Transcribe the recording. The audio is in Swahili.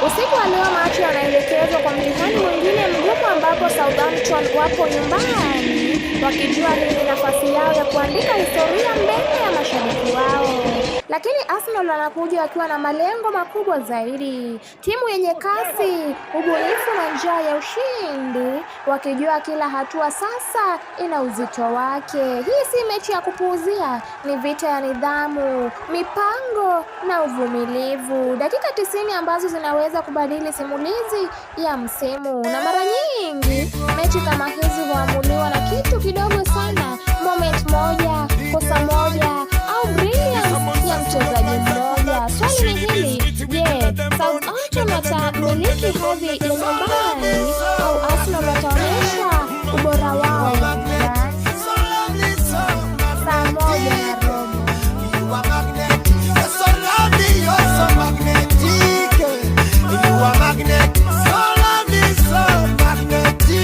Usiku wa leo macho yanaelekezwa kwa mtihani mwingine mgumu ambapo Southampton wapo nyumbani wakijua hii ni nafasi yao ya kuandika historia mbele ya mashabiki wao. Lakini Arsenal wanakuja wakiwa na malengo makubwa zaidi, timu yenye kasi, ubunifu na njaa ya ushindi, wakijua kila hatua sasa ina uzito wake. Hii si mechi ya kupuuzia, ni vita ya nidhamu, mipango na uvumilivu. Dakika 90 ambazo zinaweza kubadili simulizi ya msimu, na mara nyingi mechi kama hizi huamuliwa na kitu kidogo sana, moment moja, kosa moja au brilliance ya mchezaji mmoja. Swali ni hili, je, Southampton watamiliki hadhi ya nyumbani?